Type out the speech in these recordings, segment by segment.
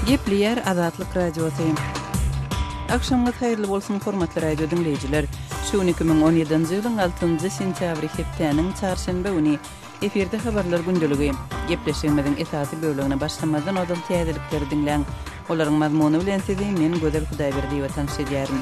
Gepleýär Azatlyk Radiosy. Agşamyňyz haýyrly bolsun, hormatly radio diňleýjiler! Şu gün 2017-nji ýylyň altynjy sentýabry hepdäniň çarşenbe güni. Efirde habarlar gündeligi. Gepleşigimiziň esasy bölegine başlamazdan ozal täzelikleri diňläň. Olaryň mazmuny bilen sizi men Gözel Hudaýberdiýewa tanyş edýärin.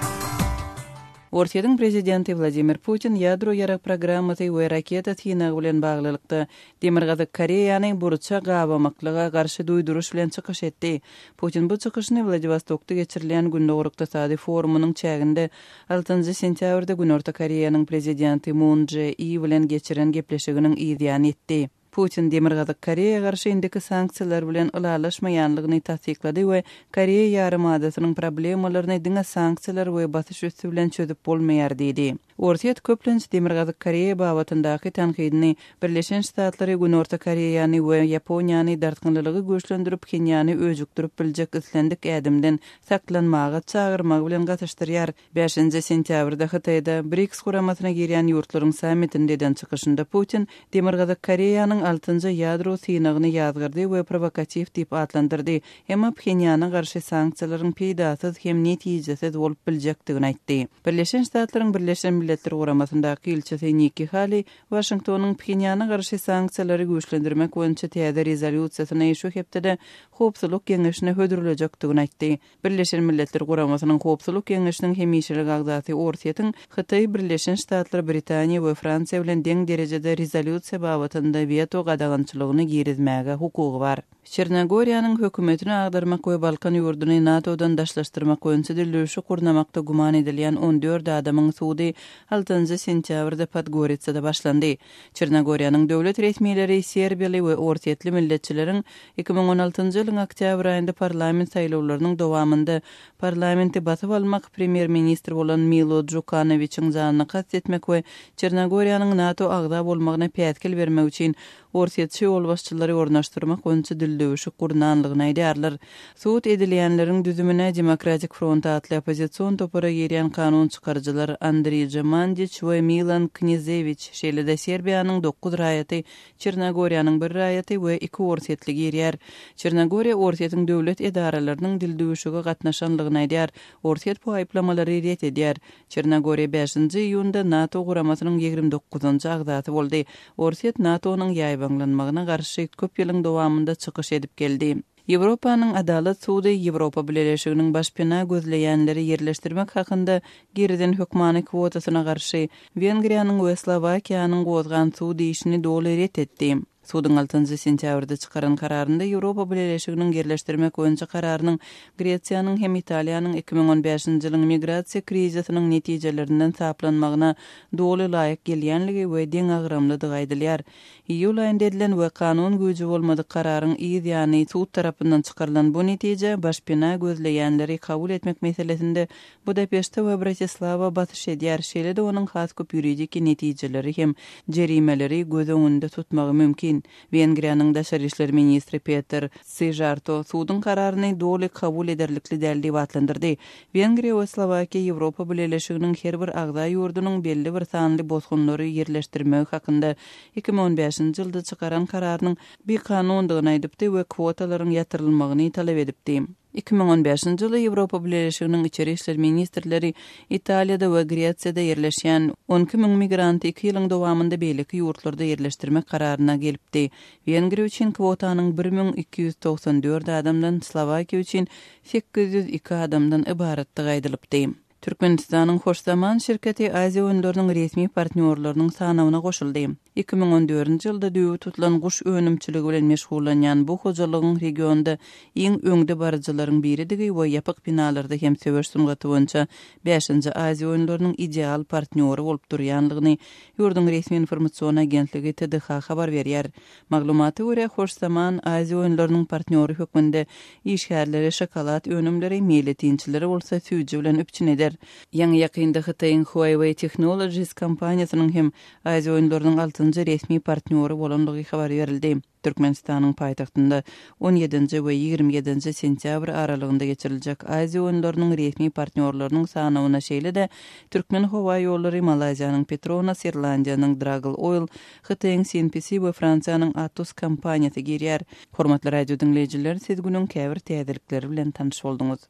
Orsýetiň prezidenti Wladimir Putin ýadro ýarag programmasy we raketa synagy bilen baglylykda Demirgazyk Koreýany burça gabamaklyga garşy duýduryş bilen çykyş etdi. Putin bu çykyşyny Wladiwostokda geçirilýän Gündogar ykdysady forumynyň çäginde altynjy sentýabrda Günorta Koreýanyň prezidenti Mun Çže I bilen geçiren gepleşiginiň yzýany etdi. Putin Demirgazyk Koreýa garşy indiki sanksiýalar bilen ylalaşmaýanlygyny tassyklady we Koreýa ýarymadasynyň problemalaryny diňe sanksiýalar we basyş üsti bilen çözüp bolmaýar diýdi. Orsýet köplenç Demirgazyk Koreýa babatyndaky tankydyny Birleşen Ştatlary, Günorta Koreýany we Ýaponiýany dartgynlylygy güýçlendirip Phenýany öjükdirip biljek islendik ädimden saklanmaga çagyrmagy bilen gatyşdyrýar. Bäşinji sentýabrda Hytaýda BRICS guramasyna girýän ýurtlaryň sammitinde eden çykyşynda Putin Demirgazyk Koreýanyň altynjy ýadro synagyny ýazgardy we prowokatiw diýip atlandyrdy, emma Phenýana garşy sanksiýalaryň peýdasyz hem netijesiz bolup biljekdigini aýtdy. Birleşen Ştatlaryň Birleşen Milletler Guramasyndaky ilçisi Nikki Hali Waşingtonyň Phenýana garşy sanksiýalary güýçlendirmek boýunça täze rezolýusiýasyny şu hepdede Howpsuzlyk Geňeşine hödürlejekdigini aýtdy. Birleşen Milletler Guramasynyň Howpsuzlyk Geňeşiniň hemişelik agzasy Orsýetiň Hytaý, Birleşen Ştatlar, Britaniýa we Fransiýa bilen deň derejede rezolýusiýa babatynda weto gadagançylygyny girizmäge hukugy bar. Çernogoriýanyň hökümetini agdarmak we Balkan ýurduny NATO-dan daşlaşdyrmak boýunça dildüwşük gurnamakda güman edilýän 14 adamyň sudy altynjy sentýabrda Podgoritsada başlandy. Çernogoriýanyň döwlet resmileri serbiýaly we orsýetli milletçileriň 2016-njy ýylyň oktýabr aýynda parlament saýlawlarynyň dowamynda parlamenti basyp almak, premýer-ministr bolan Milo Džukanowiçiň janyna kast etmek we Çernogoriýanyň NATO agza bolmagyna päsgel bermek üçin orsýetçi ýolbaşçylary ornaşdyrmak boýunça dildüwşük gurnanlygyny aýdýarlar. Sud edilýänleriň düzümine Demokratik front atly oppozision topara girýän kanun çykaryjylar Andrija Mandiç we Milan Knezewiç, şeýle-de Serbiýanyň dokuz raýaty Çernogoriýanyň bir raýaty we iki orsýetli girýär. Çernogoriýa Orsýetiň döwlet edaralarynyň dildüwüşige gatnaşanlygyny aýdýar. Orsýet bu aýyplamalary ret edýär. Çernogoriýa bäşinji iýunda NATO guramasynyň 29-njy agzasy boldy. Orsýet NATO-nyň ýaýbaňlanmagyna garşy köp ýylyň dowamynda çykyş edip geldi. Ýewropanyň Adalat sudy Ýewropa Bileleşiginiň başpena gözleýänleri ýerleşdirmek hakynda girizen hökmany kwotasyna garşy Wengriýanyň we Slowakiýanyň gozgan sud işini doly ret etdi. Suduň altynjy sentýabrda çykaran kararynda Ýewropa Bileleşiginiň ýerleşdirmek boýunça kararynyň Gresiýanyň hem Italiýanyň 2015-nji ýylyň migrasiýa krizisiniň netijelerinden saplanmagyna doly laýyk gelýänligi we deňagramlydygy aýdylýar. Iýul aýynda edilen we kanun güýji bolmadyk kararyň yz ýany sud tarapyndan çykarylan bu netije başpena gözleýänleri kabul etmek meselesinde Budapeşte we Bratislawa basyş edýär, şeýle-de onuň has köp ýuridiki netijeleri hem jerimeleri göz öňünde tutmagy mümkin. Wengriýanyň daşary işler ministri Peter Szižarto suduň kararyny doly kabul ederlikli däl diýip atlandyrdy. Wengriýa we Slowakiýa Ýewropa Bileleşiginiň her bir agza ýurdunyň belli bir sanly bosgunlary ýerleşdirmegi hakynda 2015-nji ýylda çykaran kararynyň bikanundygyny aýdypdy we kwotalaryň ýatyrylmagyny talap edipdi. 2015-nji ýylda Ýewropa Bileleşiginiň içeri işler ministrleri Italiýada we Gresiýada ýerleşýän 12 müň migranty iki ýylyň dowamynda beýleki ýurtlarda ýerleşdirmek kararyna gelipdi. Wengriýa üçin kwotanyň 1294 adamdan, Slowakiýa üçin 802 adamdan ybaratdygy aýdylypdy. Türkmenistanyň Hoşzaman şirketi Aziýa oýunlarynyň resmi partnýorlarynyň sanawyna goşuldy. 2014-nji ýylda düýbi tutulan guş önümçiligi bilen meşgullanýan bu hojalygyň regionda iň öňde baryjylaryň biridigi we ýapyk binalarda hem söweş sungaty boýunça bäşinji Aziýa oýunlarynyň ideal partnýory bolup durýanlygyny ýurduň resmi informasion agentligi TDH habar berýär. Maglumata görä, Hoşzaman Aziýa oýunlarynyň partnýory hökmünde işgärleri şokolad önümleri, meýletinçileri bolsa süýji bilen üpjün eder. biler. Ýaňy-ýakynda Hytaýyň Huawei Technologies kompaniýasynyň hem Aziýa oýunlarynyň altynjy resmi partnýory bolandygy habar berildi. Türkmenistanyň paýtagtynda on ýedinji we 27-nji sentýabr aralygynda geçiriljek Aziýa oýunlarynyň resmi partnýorlarynyň sanawyna şeýle-de Türkmenhowaýollary, Malaýziýanyň Petronas, Irlandiýanyň Dragal Oil, Hytaýyň CNPC we Fransiýanyň Atos kompaniýasy girýär. Hormatly radio diňleýjiler, siz günüň käbir täzelikleri bilen tanyş bolduňyz.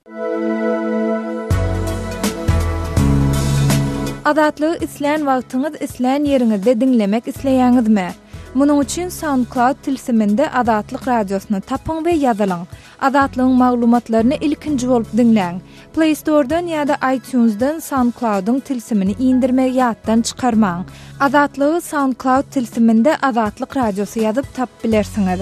Azatlygy islän wagtyňyz, islän ýeriňizde diňlemek isleýäňizmi? Munuň üçin SoundCloud tilsiminde Azatlyk Radiosyny tapyň we ýazylyň. Azatlygyň maglumatlaryny ilkinji bolup diňläň. Play Store-dan ýa-da iTunes-dan SoundCloud-yň tilsimini indirmegi ýatdan çykarmaň. Azatlygy SoundCloud tilsiminde Azatlyk Radiosy ýazyp tapyp bilersiňiz.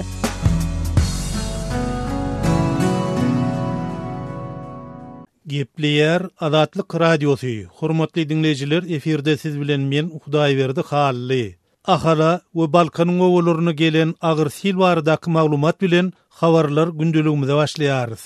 Gepleýär Azatlyk Radiosy, Hormatly diňleýjiler efirde siz bilen men Hudaýberdi Hally. Ahala we Balkanyň obalaryna gelen agyr sil baradaky maglumat bilen habarlar gündeligimize başlaýarys.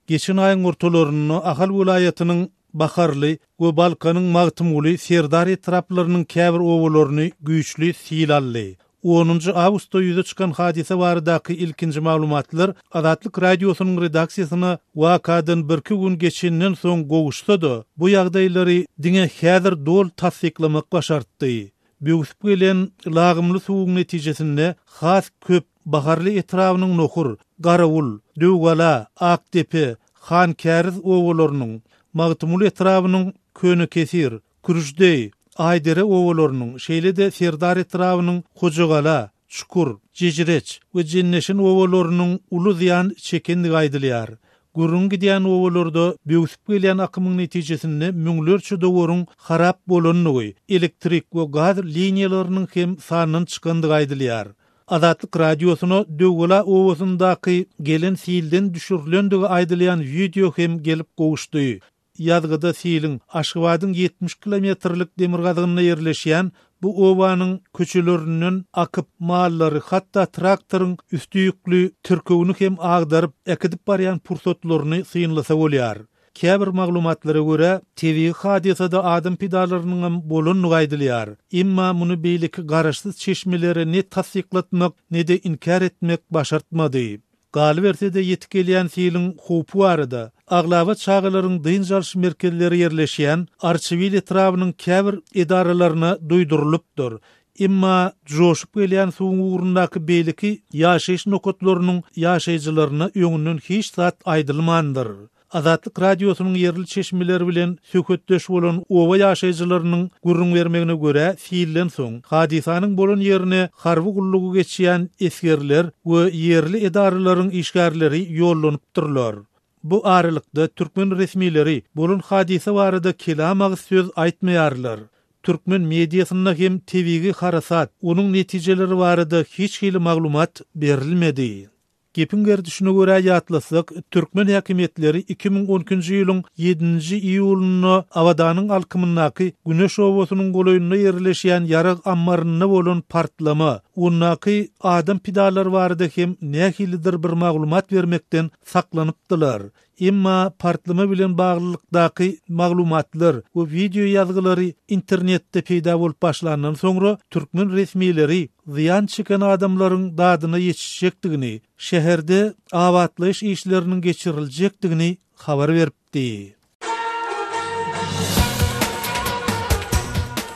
Geçen aýyň ortalarynda Ahal welaýatynyň Baharly we Balkanyň Magtymguly Serdar etraplarynyň käbir obalaryny güýçli sil aldy. Onunjy awgustda ýüze çykan hadysa baradaky ilkinji maglumatlar Azatlyk Radiosynyň redaksiýasyna wakadan birki gün geçenden soň gowuşsa-da, bu ýagdaýlary diňe häzir doly tassyklamak başartdy. Böwsüp gelen lagymly suwuň netijesinde has köp Baharly etrabynyň Nohur, Garawul, Döwgala, Akdepe, Hankäriz obalarynyň, Magtymguly etrabynyň Könekesir, Kürüşdeý, Aýdere obalarynyň, şeýle-de Serdar etrabynyň Hojagala, Çukur, Jejreç we Jenneşen obalarynyň uly zyýan çekendigi aýdylýar. Gürrüňi gidýän obalarda böwsüp gelýän akymyň netijesinde müňlerçe dowaryň harap bolandygy, elektrik we gaz liniýalarynyň hem sandan çykandygy aýdylýar. Azatlyk Radiosyna Döwgala obasyndaky gelen silden düşürilendigi aýdylýan wideo hem gelip gowuşdy. Ýazgyda siliň Aşgabadyň 70 kilometrlik demirgazygynda ýerleşýän bu obanyň köçelerinden akyp, mallary, hatda traktoryň üsti ýükli tirkewini hem agdaryp äkidip barýan pursatlaryny synlasa bolýar. Käbir maglumatlara görä, tebigy hadysada adam pidalarynyňam bolandygy aýdylýar. Emma muny beýleki garaşsyz çeşmelere ne tassyklatmak, ne-de inkär etmek başartmady. Galyberse-de, ýetip gelýän siliň howpy barada, aglaba çagalaryň dynç alyş merkezleri ýerleşýän Arçabil etrabynyň käbir edaralaryna duýdurylypdyr. Emma joşup gelýän suwuň ugrundaky beýleki ýaşaýyş nokatlarynyň ýaşaýjylaryna öňünden hiç zat aýdylmandyr. Azatlyk Radiosynyň ýerli çeşmeleri bilen söhbetdeş bolan oba ýaşaýjylarynyň gürrüň bermegine görä, silden soň, hadysanyň bolan ýerine harby gullugy geçýän esgerler we ýerli edaralaryň işgärleri ýollanypdyrlar. Bu aralykda, türkmen resmileri bolan hadysa barada kelam agyz söz aýtmaýarlar. Türkmen mediasynda hem tebigy harasat, onuň netijeleri barada hiç hili maglumat berilmedi. Gepiň gerdişine görä ýatlasak, türkmen häkimiýetleri 2012-nji ýylyň ýedinji iýulynda Abadanyň alkymyndaky Güneş obasynyň golaýynda ýerleşýän ýarag ammarynda bolan partlama, ondaky adam pidalary barada hem nähilidir bir maglumat bermekden saklanypdylar. Emma partlama bilen baglylykdaky maglumatlar we wideo ýazgylary internetde peýda bolup başlandan soňra türkmen resmileri zyýan çeken adamlaryň dadyna ýetişjekdigini, şäherde abatlaýyş işleriniň geçiriljekdigini habar beripdi.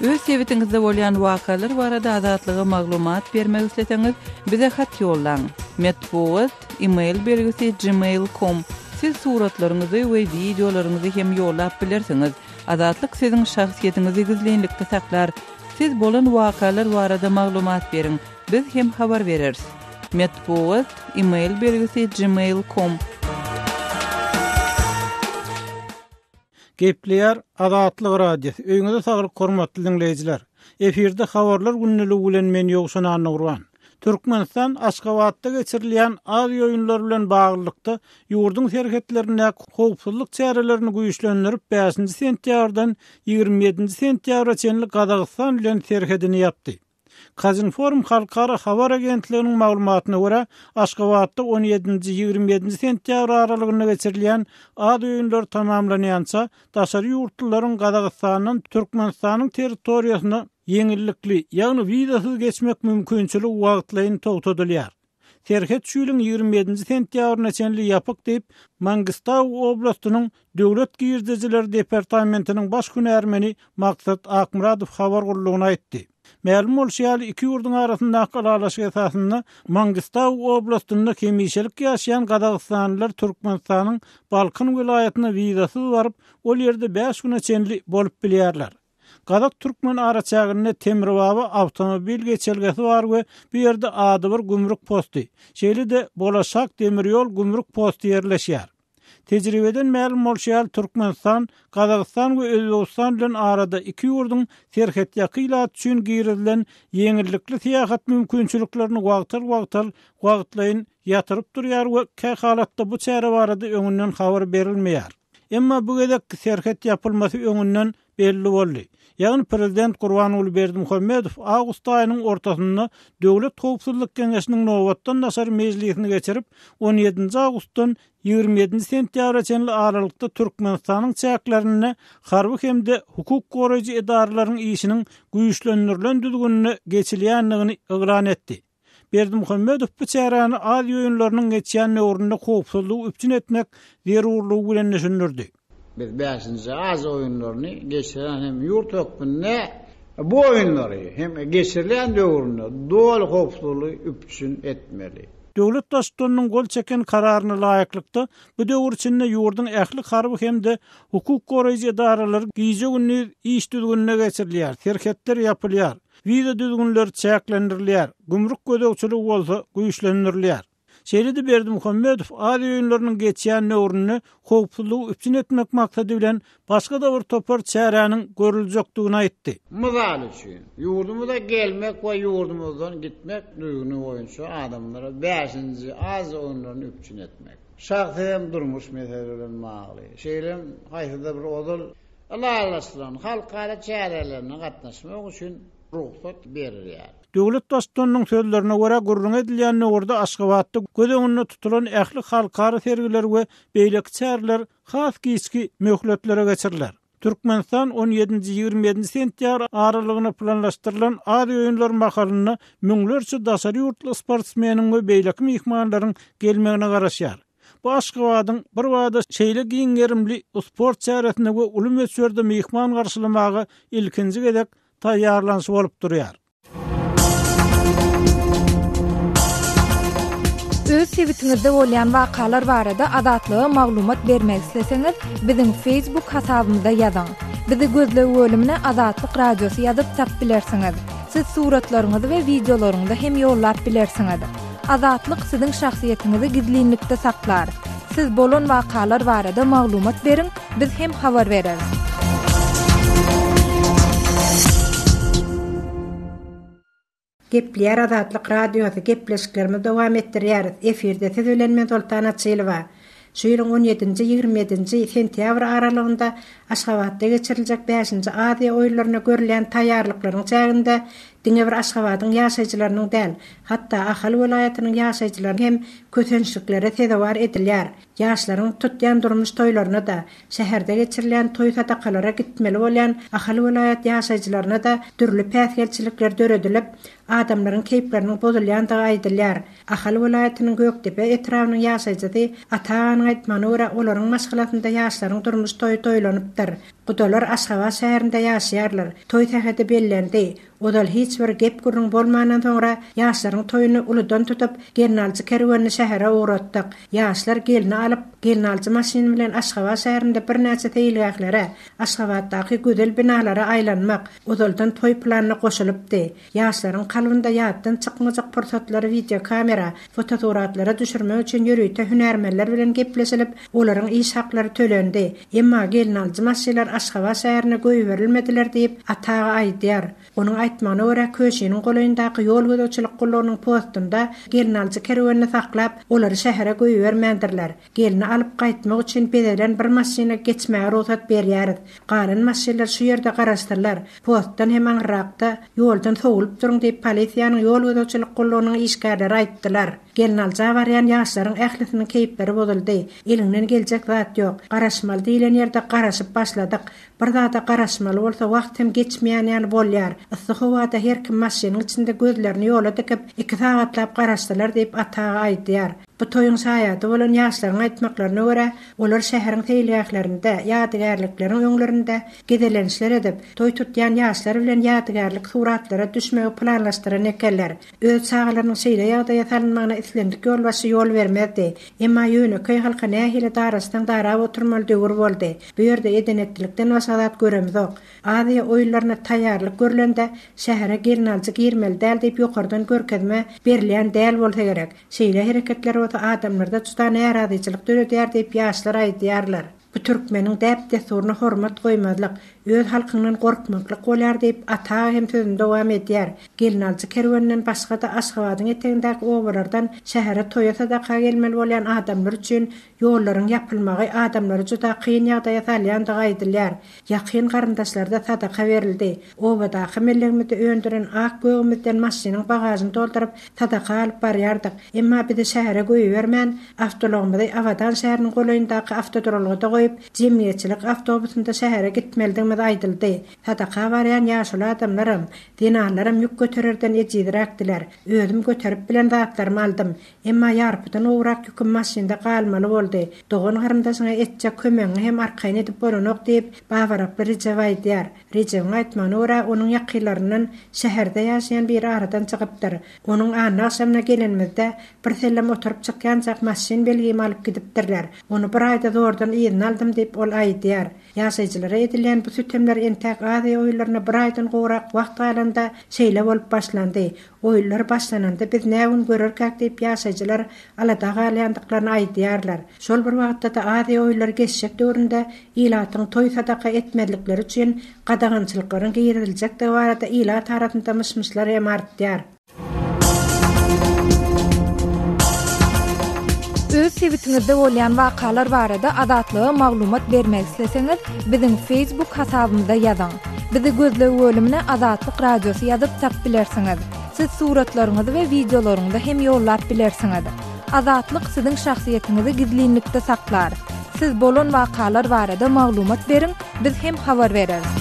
Öz sebitiňizde bolýan wakalar barada Azatlyga maglumat bermek isleseňiz, bize hat ýollaň. Metbugat, e-mail belgisi gmail com. Siz suratlaryňyzy we wideolaryňyzy hem ýollap bilersiňiz. Azatlyk siziň şahsyýetiňizi gizlinlikde saklar. Siz bolan wakalar barada maglumat beriň, biz hem habar bereris. Metbugat, e-mail belgisi gmail com. Gepleýär Azatlyk Radiosy, Öýüňize saglyk hormatly diňleýjiler! Efirde habarlar gündeligi bilen men Ýowşan Annagurban. Türkmenistan Aşgabatda geçirilýän Aziýa oýunlary bilen baglylykda ýurduň serhetlerindäki howpsuzlyk çärelerini güýçlendirip, bäşinji sentýabrdan 27-nji sentýabra çenli Gazagystan bilen serhedini ýapdy. Kazinform halkara habar agentliginiň maglumatyna görä, Aşgabatda on ýedinji, 27-nji sentýabr aralygynda geçirilýän Aziýa oýunlary tamamlanýança, daşary ýurtlularyň Gazagystandan Türkmenistanyň territoriýasyna ýeňillikli, ýagny wizasyz geçmek mümkinçiligi wagtlaýyn togtadylýar. Serhet şu ýylyň 27-nji sentýabryna çenli ýapyk diýip, Mangistau oblastynyň Döwlet girdejileri departamentiniň baş hünärmeni Maksat Akmyradow habar gullugyna aýtdy. Mälim bolşy ýaly, iki ýurduň arasyndaky ylalaşyk esasynda Mangistau oblastynda hemişelik ýaşaýan gazagystanlylar Türkmenistanyň Balkan welaýatyna wizasyz baryp, ol ýerde bäş güne çenli bolup bilýärler. Gazak-türkmen araçäginde Temirbaba awtomobil geçelgesi bar we bu ýerde adybir gümrük posty, şeýle-de Bolaşak demir ýol gümrük posty ýerleşýär. Tejribeden mälim bolşy ýaly, Türkmenistan, Gazagystan we Özbegistan bilen arada iki ýurduň serhetýaka ilaty üçin girizilen ýeňillikli syýahat mümkinçiliklerini wagtal-wagtal wagtlaýyn ýatyryp durýar we kähalatda bu çäre barada öňünden habar berilmeýär. Emma bu gezekki serhet ýapylmasy öňünden belli boldy. Ýagny prezident Gurbanguly Berdimuhamedow awgust aýynyň ortasynda Döwlet howpsuzlyk geňeşiniň nobatdan daşary mejlisini geçirip, on ýedinji awgustdan 27-nji sentýabra çenli aralykda Türkmenistanyň çäklerinde harby hem-de hukuk goraýjy edaralaryň işiniň güýçlendirilen düzgünine geçilýändigini yglan etdi. Berdimuhamedow bu çäräni Aziýa oýunlarynyň geçýän döwründe howpsuzlygy üpjün etmek zerurlygy bilen düşündirdi. Biz bäşinji Aziýa oýunlaryny geçiren hem ýurt hökmünde bu oýunlary hem geçirilýän döwründe doly howpsuzlygy üpjün etmeli. Döwlet Baştutanynyň gol çeken Kararyna laýyklykda, bu döwür içinde ýurduň ähli harby hem-de hukuk goraýjy edaralary gije-gündiz iş düzgünine geçirilýär, serhetler ýapylýar. Wiza düzgünleri çäklendirilýär, gümrük gözegçiligi bolsa güýçlendirilýär. Şeýle-de Berdimuhamedow Aziýa oýunlarynyň geçýän döwründe howpsuzlygy üpjün etmek maksady bilen başga-da bir topar çäräniň görüljekdigini aýtdy. Mysal üçin, ýurdumyza gelmek we ýurdumyzdan gitmek düzgüni boýunça adamlara bäşinji Aziýa oýunlaryny üpjün etmek, şahsy hem durmuş meseleleri bilen bagly, şeýle hem haýsydyr bir ozal ylalaşylan halkara çärelerine gatnaşmak üçin rugsat berilýär. Döwlet Baştutanynyň sözlerine görä, gürrüňi edilýän döwürde Aşgabatda göz öňünde tutulan ähli halkara sergiler we beýleki çäreler has giçki möhletlere geçiriler. Türkmenistan on ýedinji, 27-nji sentýabr aralygyna planlaşdyrylan Aziýa oýunlary mahalynda müňlerçe daşary ýurtly sportsmeniň we beýleki myhmanlaryň gelmegine garaşýar. Bu Aşgabadyň birbada şeýle giň gerimli sport çäresine we uly möçberde myhman garşylamaga ilkinji gezek taýýarlanyşy bolup durýar. Öz sebitiňizde bolýan wakalar barada Azatlyga maglumat bermek isleseňiz, biziň Facebook hasabymyza ýazyň. Bizi gözleg bölümine Azatlyk Radiosy ýazyp tap bilersiňiz. Siz suratlaryňyzy we wideolaryňyzy hem ýollap bilersiňiz. Azatlyk siziň şahsyýetiňizi gizlinlikde saklar. Siz bolan wakalar barada maglumat beriň, biz hem habar bereris. Gepleýär Azatlyk Radiosy, gepleşiklerimizi dowam etdirýäris. Efirde siz bilen men Soltan Açylowa. Şu ýylyň on ýedinji, 27-nji sentýabr aralygynda Aşgabatda geçiriljek bäşinji Aziýa oýunlaryna görülýän taýýarlyklaryň çäginde diňe bir Aşgabadyň ýaşaýjylarynyň däl, hatda Ahal welaýatynyň ýaşaýjylary hem kösençliklere sezewar edilýär. Ýaşlaryň tutýan durmuş toýlaryna-da, şäherde geçirilýän toý-sadakalara gitmeli bolýan Ahal welaýat ýaşaýjylaryna-da dürli päsgelçilikler döredilip, adamlaryň keýpleriniň bozulýandygy aýdylýar. Ahal welaýatynyň Gökdepe etrabynyň ýaşaýjysy Ata aganyň aýtmagyna görä, olaryň maşgalasynda ýaşlaryň durmuş toýy toýlanypdyr. Gudalar Aşgabat şäherinde ýaşaýarlar. Toý sähedi bellendi. Ozal hiç bir gep-gürrüň bolmandan soňra ýaşlaryň toýuny uludan tutup, gelnaljy kerwenini şähere ugratdyk. Ýaşlar gelni alyp, gelnaljy maşyny bilen Aşgabat şäherinde birnäçe seýilgählere, Aşgabatdaky gözel binalara aýlanmak, ozaldan toý planyna goşulypdy. Ýaşlaryň kalbynda ýatdan çykmajak pursatlary wideokamera, fotosuratlara düşürmek üçin ýörite hünärmenler bilen gepleşilip, olaryň iş haklary tölendi. Emma gelnaljy maşylar. Aşgabat şäherine goýberilmediler diýip, Ata aga aýdýar. Onuň aýtmagyna görä, Köşiniň golaýyndaky ýol gözegçilik gullugynyň postunda gelnaljy kerwenini saklap, olary şähere goýbermändirler. Gelni alyp gaýtmak üçin bezelen bir maşyna geçmäge rugsat berýäris. Galan maşynlar şu ýerde garaşsynlar. Postdan hem aňyrrakda, ýoldan sowulyp duruň diýip, polisiýanyň ýol gözegçilik gullugynyň işgärleri aýtdylar. Gelnalja barýan ýaşlaryň ählisiniň keýpleri bozuldy. Eliňden geljek zat ýok. Garaşmaly diýlen ýerde garaşyp başladyk. Bir zada garaşmaly bolsa wagt hem geçmeýän ýaly bolýar. Yssy howada her kim maşynyň içinde gözlerini ýola dikip, iki sagatlap garaşdylar diýip, Ata aga aýdýar. Bu toýuň şaýady bolan ýaşlaryň aýtmaklaryna görä, olar şäheriň seýilgählerinde, ýadygärlikleriň öňlerinde gezelençler edip, toý tutýan ýaşlar bilen ýadygärlik suratlara düşmegi planlaşdyran ekenler. Öz çagalarynyň şeýle ýagdaýa salynmagyna islendik ýolbaşçy ýol bermezdi. Emma ýönekeý halka nähili daraşsaň darap oturmaly döwür boldy. Bu ýerde eden-etdilikden başga zat göremzok. Aziýa oýunlaryna taýýarlyk görlende, şähere gelnaljy girmeli däl diýip ýokardan görkezme berilýän däl bolsa gerek. Şeýle hereketler bolsa adamlarda juda närazyçylyk döredýär diýip ýaşlar aýdýarlar. Bu türkmeniň däp-dessuryna hormat goýmazlyk, öz halkyňdan gorkmaklyk bolýar diýip, Ata aga hem sözüni dowam edýär. Gelnaljy kerweninden başga-da Aşgabadyň etegindäki obalardan şähere toýa-sadaka gelmeli bolýan adamlar üçin ýollaryň ýapylmagy adamlary juda kyn ýagdaýa salýandygy aýdylýar. Ýakyn garyndaşlarda sadaka berildi. Obadaky mellegimizde öndüren ak-gögümizden maşynyň bagažyny dolduryp, sadaka alyp barýardyk. Emma bizi şähere goýbermän, awtoulagymyzy Abadan şäheriniň golaýyndaky awtoduralgada goýup, jemgyýetçilik awtobusynda şähere gitmelidigimiz aýdyldy. Sadaka barýan ýaşuly adamlaram, zenanlaram ýük götererden ejizräkdiler. Özüm göterip bilen zatlarymy aldym. Emma ýarpydan gowrak ýüküm maşynda galmaly boldy. Dogan-garyndaşyňa etjek kömegiňi hem arkaýyn edip bolanok diýip, Babaraply Rejep aýdýar. Rejebiň aýtmagyna görä, onuň ýakynlaryndan şäherde ýaşaýan biri aradan çykypdyr. Onuň anna agşamyna gelenimizde, birsellem oturyp çykýançak maşyn belgimi alyp gidipdirler. Ony bir aýda zordan yzyna aldym diýip, ol aýdýar. Ýaşaýjylara edilýän bu sütemler entäk Aziýa oýunlaryna bir aýdan gowrak wagt galanda şeýle bolup başlandy. Oýunlar başlananda biz nä gün görerkäk diýip ýaşaýjylar alada galýandyklaryny aýdýarlar. Şol bir wagtda-da Aziýa oýunlary geçjek döwründe ilatyň toý-sadaka etmezlikleri üçin gadagançylyklaryň giriziljekdigi barada ilat arasynda myş-myşlar hem artýar. Öz sebitiňizde bolýan wakalar barada Azatlyga maglumat bermek isleseňiz, biziň Facebook hasabymyza ýazyň. Bizi gözleg bölümine Azatlyk Radiosy ýazyp tap bilersiňiz. Siz suratlaryňyzy we wideolaryňyzy hem ýollap bilersiňiz. Azatlyk siziň şahsyýetiňizi gizlinlikde saklar. Siz bolan wakalar barada maglumat beriň, biz hem habar bereris.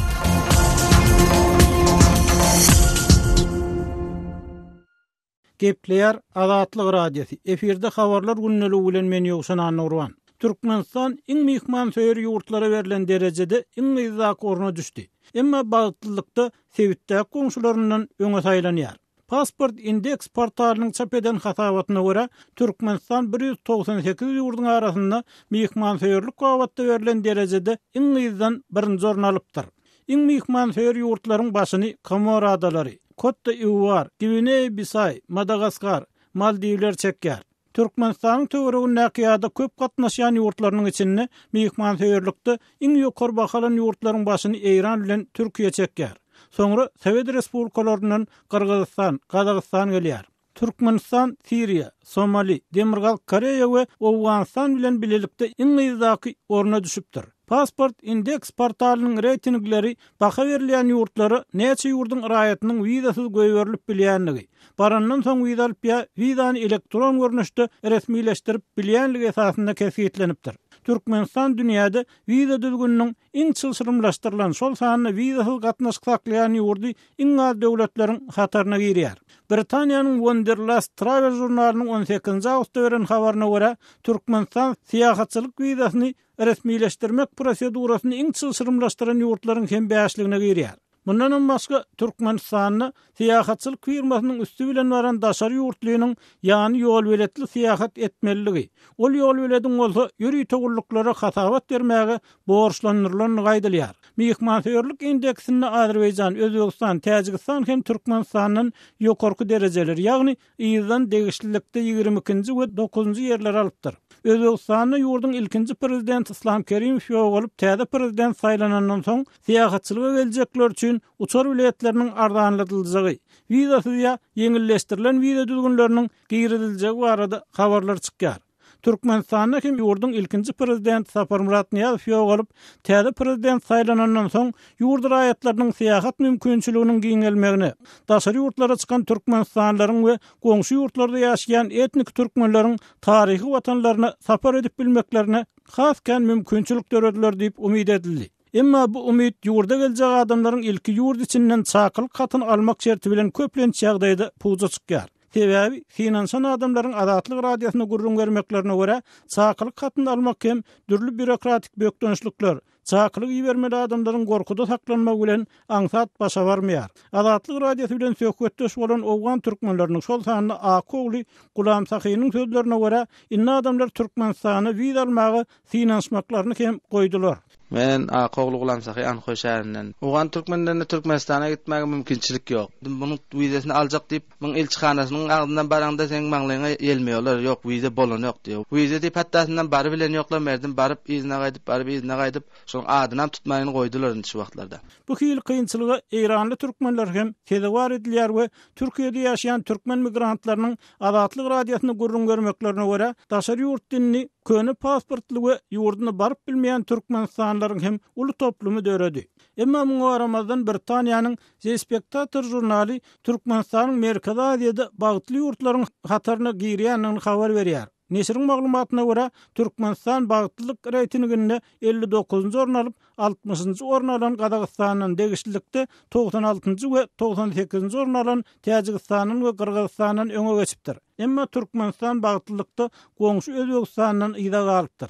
Gepleýär Azatlyk Radiosy, efirde Habarlar gündeligi bilen men Ýowşan Annagurban. Türkmenistan iň myhmansöýer ýurtlara berlen derejede iň yzdaky orna düşdi. Emma bagtlylykda sebitdäki goňşularyndan öňe saýlanýar. Passport Index portalynyň çap eden hasabatyna görä, Türkmenistan 198 ýurduň arasynda myhmansöýerlik babatda berlen derejede iň yzdan birinji orny alypdyr. Iň myhmansöýer ýurtlaryň başyny Komor adalary, Kot-d'Iwuar, Gwineýa-Bisaý, Madagaskar, Maldiwler çekýär. Türkmenistanyň töweregindäki ýa-da köp gatnaşýan ýurtlarynyň içinde myhmansöýerlikde iň ýokary baha alan ýurtlaryň başyny Eýran bilen Türkiýe çekýär. Soňra Sowet respublikalaryndan Gyrgyzystan, Gazagystan gelýär. Türkmenistan Siriýa, Somali, Demirgazyk Koreýa we Owganystan bilen bilelikde iň yzdaky orna düşüpdir. Passport Index portalynyň reýtingleri baha berilýän ýurtlara näçe ýurduň raýatynyň wizasyz goýberilip bilýändigi, barandan soň wiza alyp ýa wizany elektron görnüşde resmileşdirip bilýänligi esasynda kesgitlenipdir. Türkmenistan dünýäde wiza düzgüniniň iň çylşyrymlaşdyrylan, şol sanda wizasyz gatnaşyk saklaýan ýurdy iň az döwletleriň hataryna girýär. Britaniýanyň Wanderlust Travel žurnalynyň on sekizinji awgustda beren habaryna görä, Türkmenistan syýahatçylyk wizasyny resmileşdirmek prosedurasyny iň çylşyrymlaşdyran ýurtlaryň hem bäşligine girýär. Mundanam başga, Türkmenistanda syýahatçylyk firmasynyň üsti bilen baran daşary ýurtlynyň ýany ýolbeletli syýahat etmelidigi, ol ýolbelediň bolsa ýörite gulluklara hasabat bermäge borçlandyrylandygy aýdylýar. Myhmansöýerlik indeksinde Azerbaýjan, Özbegistan, Täjigistan hem Türkmenistandan ýokarky derejeleri, ýagny yzdan degişlilikde ýigrimi ikinji we dokuzynjy ýerleri alypdyr. Özbegistanda ýurduň ilkinji prezidenti Yslam Kerimow ýogalyp, täze prezident saýlanandan soň, syýahatçylyga geljekler üçin uçar biletleriniň arzanladyljagy, wizasyz ýa ýeňilleşdirilen wiza düzgünleriniň giriziljegi barada habarlar çykýar. Türkmenistanda hem ýurduň ilkinji prezidenti Saparmyrat Nyýazow ýogalyp, täze prezident saýlanandan soň, ýurt raýatlarynyň syýahat mümkinçiliginiň giňelmegine, daşary ýurtlara çykan türkmenistanlylaryň we goňşy ýurtlarda ýaşaýan etniki türkmenleriň taryhy watanlaryna sapar edip bilmeklerine has kän mümkinçilik dörediler diýip umyt edildi. Emma bu umyt ýurda geljek adamlaryň ilki ýurt içinden çakylyk hatyny almak şerti bilen köplenç ýagdaýda puja çykýar. Sebäbi synanyşan adamlaryň Azatlyk Radiosyna gürrüň bermeklerine görä, çakylyk hatyny almak hem dürli býurokratik bökdençlikler, çakylyk ibermeli adamlaryň gorkuda saklanmagy bilen aňsat başa barmaýar. Azatlyk Radiosy bilen söhbetdeş bolan owgan türkmenleriniň, şol sanda Aky ogly Gulam Sahynyň sözlerine görä, indi adamlar Türkmenistana wiza almaga synanyşmaklaryny hem goýdular. Men Aky ogly Gulam Sahy Anhoý şäherinden. Owgan türkmenlerine Türkmenistana gitmäge mümkinçilik ýok. Munuň wizasyny aljak diýip, muň ilçihanasynyň agzyndan baraňda seň maňlaýyňa ýelmeýärler, ýok wiza bolanok diýýär. Wiza diýip hatdasyndan barybilen ýoklar merdim baryp yzyna gaýdyp, baryp yzyna gaýdyp, şonuň adynam tutmaýyn goýdular indi şu wagtlarda. Bu hili kynçylyga eýranly türkmenler hem sezewar edilýär we Türkiýede ýaşaýan türkmen migrantlarynyň Azatlyk Radiosyna gürrüň bermeklerine görä, daşary ýurt dinli, köne pasportly we ýurduna baryp bilmeýän türkmenistanlylaryň hem uly toplumy döredi. Emma muňa garamazdan Britaniýanyň The Spectator žurnaly Türkmenistanyň Merkezi Aziýada bagtly ýurtlaryň hataryna girýändigini habar berýär. Neşiriň maglumatyna görä, Türkmenistan bagtlylyk reýtinginde 59-njy orun alyp, altmyşynjy orun alan Gazagystandan, degişlilikde 96-njy we 98-nji orun alan Täjigistandan we Gyrgyzystandan öňe geçipdir. Emma Türkmenistan bagtlylykda goňşy Özbegistandan yza galypdyr.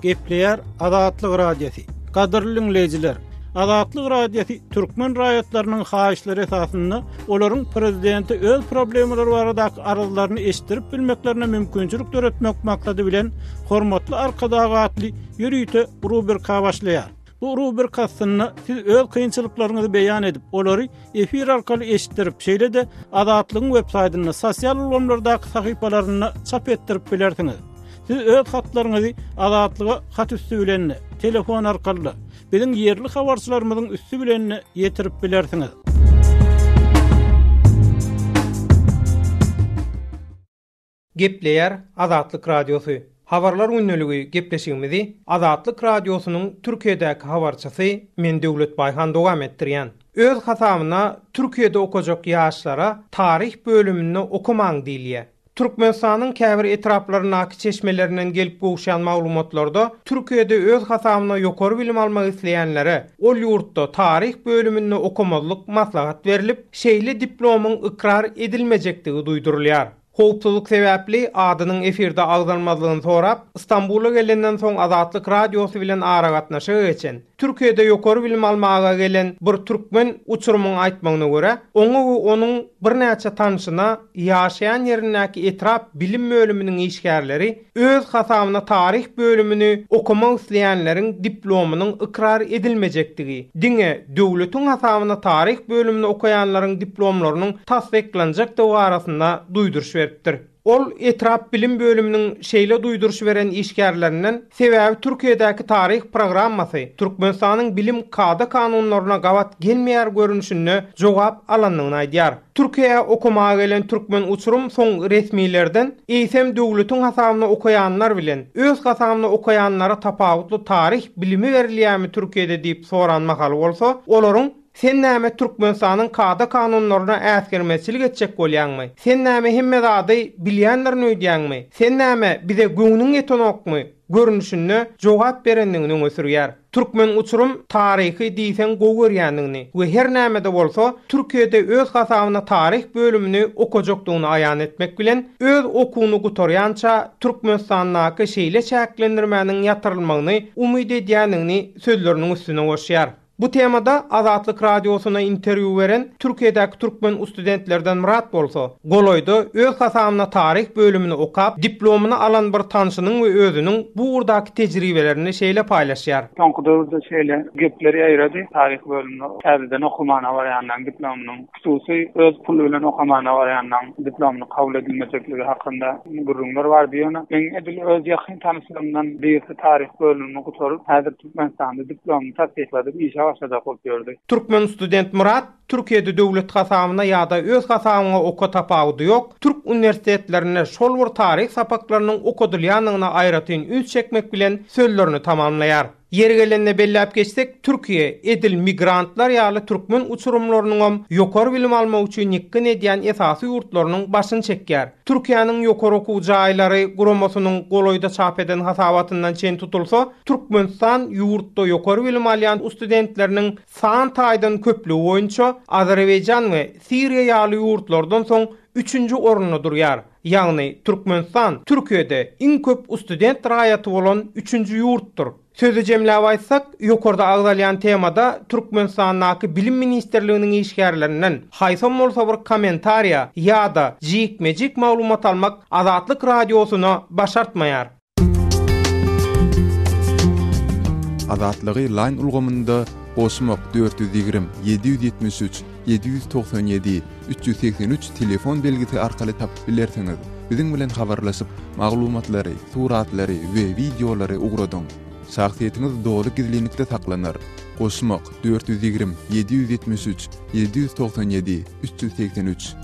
Gepleýär Azatlyk Radiosy. Gadyrly diňleýjiler, Azatlyk Radiosy türkmen raýatlarynyň haýyşlary esasynda olaryň prezidente öz problemalary baradaky arzlaryny eşitdirip bilmeklerine mümkinçilik döretmek maksady bilen Hormatly Arkadag atly ýörite rubrika başlaýar. Bu rubrika astynda siz öz kynçylyklaryňyzy beýan edip, olary efir arkaly eşitdirip, şeýle-de Azatlygyň web saýtynda, sosial ulgamlardaky sahypalarynda çap etdirip bilersiňiz. Siz öz hatlaryňyzy Azatlyga hat üsti bilen-de, telefon arkaly-da, biziň ýerli habarçylarymyzyň üsti bilen-de ýetirip bilersiňiz. Gepleýär Azatlyk Radiosy. Habarlar gündeligi gepleşigimizi Azatlyk Radiosynyň Türkiýedäki habarçysy men Döwlet Baýhan dowam etdirýän. Öz hasabyna Türkiýede okajak ýaşlara taryh bölüminde okamaň diýilýär. Türkmenistanyň käbir etraplaryndaky çeşmelerinden gelip gowuşýan maglumatlarda Türkiýede öz hasabyna ýokary bilim almak isleýänlere ol ýurtda taryh bölüminde okamazlyk maslahat berlip, şeýle diplomyň ykrar edilmejekdigi duýdurylýar. Howpsuzlyk sebäpli adynyň efirde agzalmazlygyny sorap, Stambula gelenden soň Azatlyk Radiosy bilen aragatnaşyga geçen, Türkiýede ýokary bilim almaga gelen bir türkmen uçurymyň aýtmagyna görä, oňa we onuň birnäçe tanşyna ýaşaýan ýerindäki etrap bilim bölüminiň işgärleri öz hasabyna taryh bölümini okamak isleýänleriň diplomynyň ykrar edilmejekdigi, diňe döwletiň hasabyna taryh bölümini okaýanlaryň diplomlarynyň tassyklanjakdygy barasynda duýduryş beripdir. Ol etrap bilim bölüminiň şeýle duýduryş beren işgärlerinden sebäbi Türkiýedäki taryh programmasy Türkmenistanyň bilim kada-kanunlaryna gabat gelmeýär görnüşinde jogap alandygyny aýdýar. Türkiýä okamaga gelen türkmen uçurym soň resmilerden eýsem döwletiň hasabyna okaýanlar bilen öz hasabyna okaýanlara tapawutly taryh bilimi berilýärmi Türkiýede diýip soran mahaly bolsa olaryň Sen näme Türkmenistanyň kada-kanunlaryna äsgermezçilik etjek bolýaňmy? Sen näme hemme zady bilýändirin öýdýäňmi? Sen näme bize göwnüň ýetenokmy? Görnüşinde jogap berendigini öňe sürýär. Türkmen uçurym taryhy diýseň gowy görýändigini we her näme-de bolsa, Türkiýede öz hasabyna taryh bölümini okajakdygyny aýan etmek bilen, öz okuwyny gutarýança Türkmenistandaky şeýle çäklendirmäniň ýatyrylmagyny umyt edýändigini sözleriniň üstüne goşýar. Bu temada Azatlyk Radiosyna interwýu beren Türkiýedäki türkmen ustudentlerden Myrat bolsa, golaýda öz hasabyna taryh bölümini okap, diplomyny alan bir tanşynyň we özüniň bu ugurdaky tejribelerini şeýle paýlaşýar. Soňky döwürde şeýle gepler ýaýrady, taryh bölümini täzeden okamana barýanlaryň diplomynyň, hususy öz puly bilen okamana barýanlaryň diplomyny kabul edilmejekligi hakynda gürrüňler bardy. Ýöne meň edil öz ýakyn tanyşlarymdan birisi taryh bölümini gutaryp, häzir Türkmenistanda diplomyny tassykladyp işe başlajak bolup ýördi. Türkmen student Myrat, Türkiýede döwlet hasabyna ýa-da öz hasabyňa oka tapawudy ýok, türk uniwersitetlerinde şol bir taryh sapaklarynyň okadylýandygyna aýratyn üns çekmek bilen sözlerini tamamlaýar. Ýeri gelende belläp geçsek, Türkiýe, edil migrantlar ýaly türkmen uçurymlarynyňam ýokary bilim almak üçin ýykgyn edýän esasy ýurtlarynyň başyny çekýär. Türkiýäniň Ýokary okuw jaýlary guramasynyň golaýda çap eden hasabatyndan çen tutulsa, Türkmenistan ýurtda ýokary bilim alýan studentleriniň san taýdan köplügi boýunça Azerbaýjan we Siriýa ýaly ýurtlardan soň üçünji orunda durýar. Ýagny Türkmenistan Türkiýede iň köp ustudent raýaty bolan üçünji ýurtdur. Sözi jemläp aýtsak, ýokarda agzalýan temada Türkmenistandaky Bilim ministrliginiň işgärlerinden haýsam bolsa bir kommentariýa ýa-da jikme-jik maglumat almak Azatlyk Radiosyna başartmaýar. Azatlygy Line ulgamynda goşmak 420 773 797 383 telefon belgisi arkaly tapyp bilersiňiz. Biziň bilen habarlaşyp, maglumatlary, suratlary we wideolary ugradyň. Şahsyýetiňiz doly gizlinlikde saklanar. Goşmak 420 773 797 383.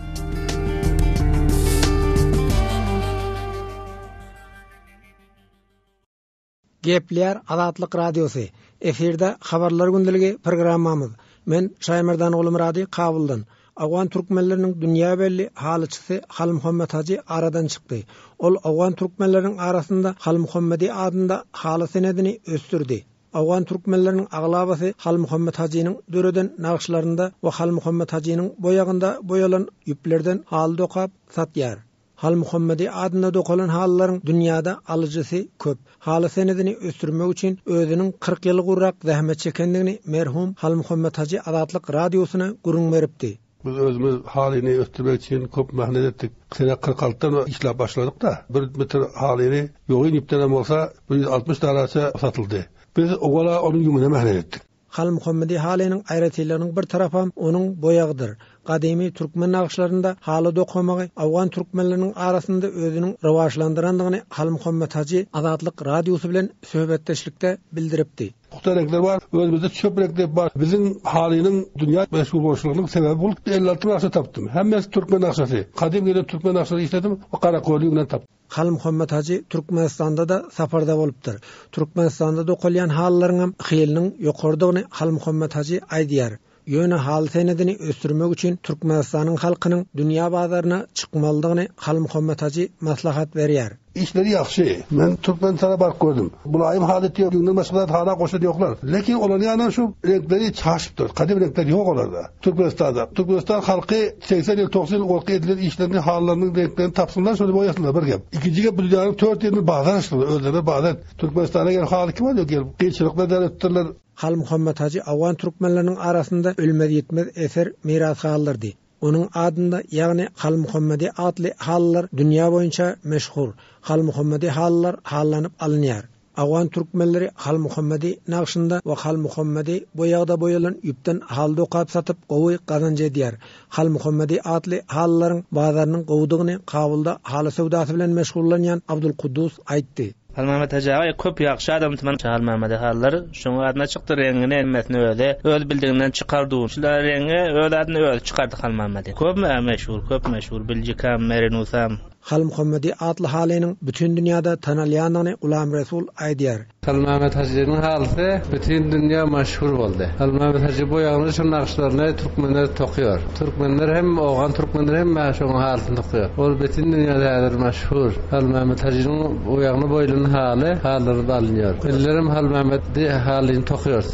Gepleýär Azatlyk Radiosy, Efirde Habarlar gündeligi programmamyz. Men Şaýmerdan Gulmyrady Kabuldan. Owgan türkmenleriniň dünýä belli halyçysy Halmuhammet hajy aradan çykdy. Ol owgan türkmenleriniň arasynda Halmuhammedi adynda haly senedini ösdürdi. Owgan türkmenleriniň aglabasy Halmuhammet hajynyň döreden nagyşlarynda we Halmuhammet hajynyň boýagynda boýalan ýüplerden haly dokap satýar. Halmuhammedi adynda dokalan halylaryň dünýäde alyjysy köp. Haly senedini ösdürmek üçin özüniň 40 ýyl gurrak zähmet çekendigini merhum Halmuhammet hajy Azatlyk Radiosyna gürrüň beripdi. Biz özümiz halyny ösdürmek üçin köp mähnet etdik. Sene 46-dan işläp başladyk-da, bir metr halyny ýogyn ýüpdenem bolsa 160 danaça satyldy. Biz owal-a onuň ýüňüne mähnet etdik. Halmuhammedi halynyň aýratynlygynyň bir tarapam onuň boýagydyr. Gadymy türkmen nagyşlarynda haly dokamagy owgan türkmenleriniň arasynda özüniň rowaçlandyrandygyny Halmuhammet hajy Azatlyk Radiosy bilen söhbetdeşlikde bildiripdi. Pugta reňkler bar, özümizde çöp reňkler bar. Biziň halynyň dünýä meşhur bolşulygynyň sebäbi bul. 56 nagşa tapdym. Hemmesi türkmen nagşasy. Gadym gelen türkmen nagşalary işledim we garaköli ýüňden tapdym. Halmuhammet hajy Türkmenistanda-da saparda bolupdyr. Türkmenistanda dokalýan halylaryňam hiliniň ýokarydygyny Halmuhammet hajy aýdýar. Ýöne haly senedini ösdürmek üçin Türkmenistanyň halkynyň dünýä bazaryna çykmalydygyny Halmuhammet hajy maslahat berýär. Işleri ýagşy. Men Türkmenistana baryp gördüm. Mylaýym haly etýär, ýüňden başga zat hala goşan ýoklar. Lekin olaryň ýanynda şu reňkleri çaşypdyr. Gadym reňkler ýok olarda. Türkmenistanda. Türkmenistan halky 80 ýyl, 90 ýyl ozalky edilen işlerini, halylarynyň reňklerini tapsynlar, şony boýasynlar, bir gep. Ikinji gep, bu dünýäniň tört ýerinde bazar açdylar, özlerine bazar. Türkmenistana gelip haly kim alýar gelip? Kynçylyklar döretdirler. Halmuhammet hajy owgan türkmenleriniň arasynda ölmez-ýitmez eser miras galdyrdy. Onuň adynda, ýagny Halmuhammedi atly halylar dünýä boýunça meşhur. Halmuhammedi halylar hallanyp alynýar. Owgan türkmenleri Halmuhammedi nagşynda we Halmuhammedi boýagda boýalan ýüpden haly dokap satyp gowy gazanç edýär. Halmuhammedi atly halylaryň bazarynyň gowudygyny Kabulda haly söwdasy bilen meşgullanýan Abdul Kuddus aýtdy. Halmammet hajy aga köp ýagşy adamdy man Halmammede halylar şoň adyna çykdy reňňini hemmesini özi öz bildiginden çykardy şular reňňi öz adyna özi çykardy Halmammedi köp meşhur köp meşhur biljikam merinusam. Halmuhammedi atly halynyň bütin dünýäde tanalýandygyny Gulam Resul aýdýar. Halmämmet Hajynyň halysy bütin dünýä maşhur boldy. Halmämmet Hajy boýagyny şu nagyşlaryny türkmenler tokyýar. Türkmenler hem, owgan türkmenleri hem şonuň halysyny tokyýar. Ol bütin dünýäde häzir maşhur. Halmämmet Hajynyň boýagyny boýlan haly halylaryp alynýar. Bizlerem Halmämmet halyny tokyýarys.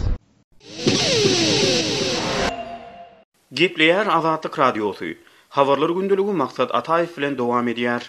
Gepleýär Azatlyk Radiosy. Habarlar gündeligi Maksat Ataýew bilen dowam edýär.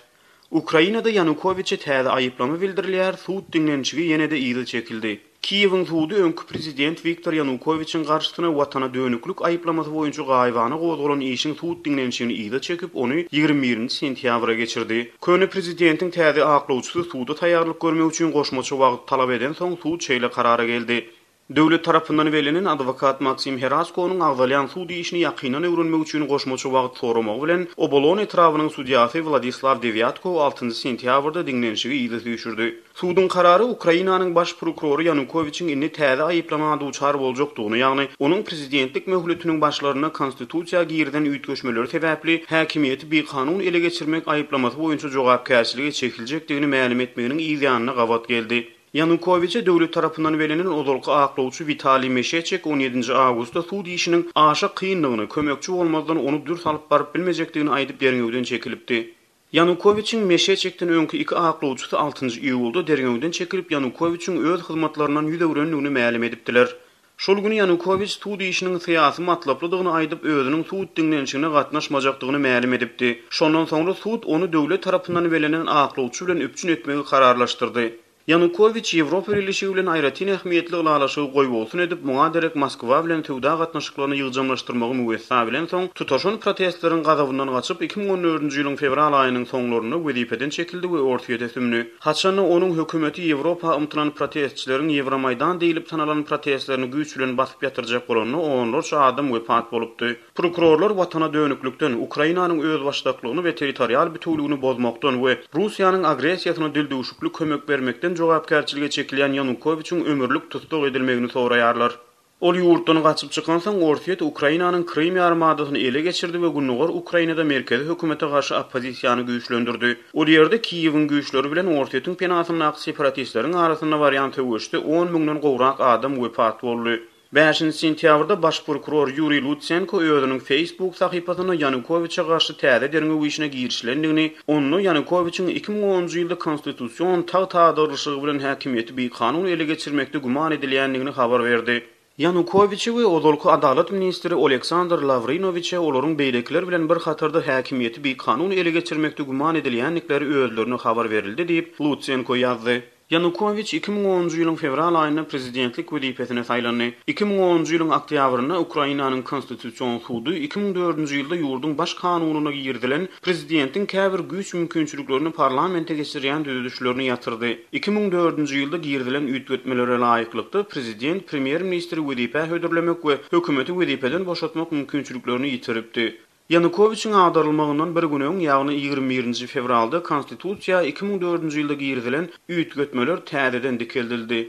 Ukrainada Ýanukowiçe täze aýyplama bildirilýär, sud diňlenişigi ýene-de yza çekildi. Kiýewiň sudy öňki prezident Wiktor Ýanukowiçiň garşysyna watana dönüklik aýyplamasy boýunça gaýybana gozgalan işiň sud diňlenişigini yza çekip, ony 21-nji sentýabra geçirdi. Köne prezidentiň täze aklawçysy suda taýýarlyk görmek üçin goşmaça wagt talap edensoň, sud şeýle karara geldi. Döwlet tarapyndan bellenen adwokat Maksim Heraskonyň agzalýan sud işini ýakyndan öwrenmek üçin goşmaça wagt soramagy bilen, Obolon etrabynyň sudýasy Wladislaw Dewýatkow altynjy sentýabrda diňlenişigi yza süýşürdi. Suduň karary Ukrainanyň baş prokurory Ýanukowiçiň indi täze aýyplama duçar boljakdygyny, ýagny onuň prezidentlik möhletiniň başlarynda konstitusiýa girizen üýtgeşmeleri sebäpli häkimiýeti bikanun ele geçirmek aýyplamasy boýunça jogapkärçilige çekiljekdigini mälim etmeginiň yzýanyna gabat geldi. Ýanukowiçe döwlet tarapyndan bellenen ozalky aklawçy Witaliý Meşeçek on ýedinji awgustda sud işiniň aşa kyndygyny, kömekçi bolmazdan ony dürs alyp baryp bilmejekdigini aýdyp derňewden çekilipdi. Ýanukowiçiň Meşeçekden öňki iki aklawçysy altynjy iýulda derňewden çekilip Ýanukowiçiň öz hyzmatlaryndan ýüz öwrendigini mälim edipdiler. Şol gün Ýanukowiç sud işiniň syýasy matlaplydygyny aýdyp, özüniň sud diňlenişigine gatnaşmajakdygyny mälim edipdi. Şondan soňra sud ony döwlet tarapyndan bellenen aklawçy bilen üpjün etmegi kararlaşdyrdy. Ýanukowiç Ýewropa Bileleşigi bilen aýratyn ähmiýetli ylalaşygy goýbolsun edip, muňa derek Moskwa bilen söwda gatnaşyklaryny ýygjamlaşdyrmagy müwessa bilensoň, tutaşan protestleriň gazabyndan gaçyp, 2014-nji ýylyň fewral aýynyň soňlarynda wezipeden çekildi we Orsýete sümdi. Haçanda onuň hökümeti Ýewropa ymtylan protestçileriň Ýewromaýdan diýlip tanalan protestlerini güýç bilen basyp ýatyrjak bolanda onlarça adam wepat bolupdy. Prokurorlar watana dönüklikden, Ukrainanyň özbaşdaklygyny we territorial bitewüligini bozmakdan we Russiýanyň agressiýasyna dildüwşükli kömek bermekden jogapkärçilige çekilýän Ýanukowiçiň ömürlik tussag edilmegini soraýarlar. Ol ýurtdan gaçyp çykansoň, Orsýet Ukrainanyň Krym ýarymadasyny ele geçirdi we gündogar Ukrainada merkezi hökümete garşy oppozisiýany güýçlendirdi. Ol ýerde Kiýewiň güýçleri bilen Orsýetiň penasyndaky separatistleriň arasynda barýan söweşde on müňden gowrak adam wepat boldy. Bäşinji sentýabrda baş prokuror Ýuriý Lutsenko özüniň Facebook sahypasynda Ýanukowiçe garşy täze derňew işine girişilendigini, onda Ýanukowiçiň 2010-njy ýylda konstitusion tagt agdarylyşygy bilen häkimiýeti bikanun ele geçirmekde güman edilýändigini habar berdi. Ýanukowiçe we ozalky adalat ministri Oleksandr Lawrinowiçe olaryň beýlekiler bilen bir hatarda häkimiýeti bikanun ele geçirmekde güman edilýändikleri özlerine habar berildi diýip, Lutsenko ýazdy. Ýanukowiç 2010-njy ýylyň fewral aýynda prezidentlik wezipesine saýlandy. 2010-njy ýylyň oktýabrynda Ukrainanyň Konstitusion sudy 2004-nji ýylda ýurduň Baş kanunyna girizilen prezidentiň käbir güýç mümkinçiliklerini parlamente geçirýän düzedişlerini ýatyrdy. 2004-nji ýylda girizilen üýtgetmelere laýyklykda, prezident premýer-ministri wezipä hödürlemek we hökümeti wezipeden boşatmak mümkinçiliklerini ýitiripdi. Ýanukowiçiň agdarylmagyndan bir gün öň, ýagny 21-nji fewralda Konstitusiýa 2004-nji ýylda girizilen üýtgetmeler täzeden dikeldildi.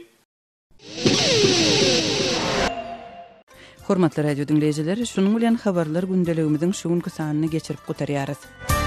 Hormatly radio diňleýjiler, şunuň bilen Habarlar gündeligimiziň şu günki sanyny geçirip gutarýarys.